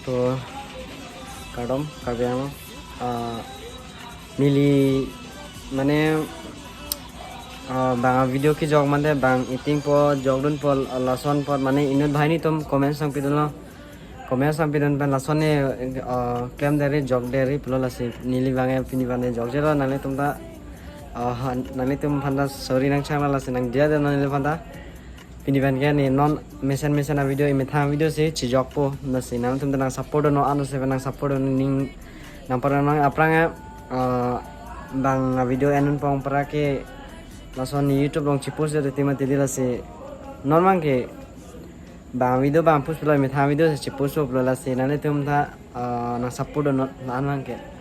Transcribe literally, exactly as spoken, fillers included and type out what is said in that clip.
To kardom Karbi Anglong. Ah, neli mane, ah, bang video kejok mate bang itingpo jokdunpo, ah, lason apot mane inut banghini atum comment nangpidunlo. Comment nangpidun pen lason ne, ah, klemdetri jokdetri pulo, lasi neli bang pini bang ne jokjelo, nanglitum ta, ah, nanglitum aphan ta sorry nangchanglo, lasi nangdiya de nanglitum aphan ta. Pini pen ke ne non mesen mesen avideo, emethang video si chejokpo, lasi nangtum ta nang support dun non, ano se nang support dun ning nang parang nang aphrang, ah, bang avideo endunpon pora ke lason ne YouTube along chepost de tema tidi, lasi non bang ke bang video bang post pulo, emethang video si chepostpo pulo, lasi nanglitum ta, ah, nang support dun non, non bang ke.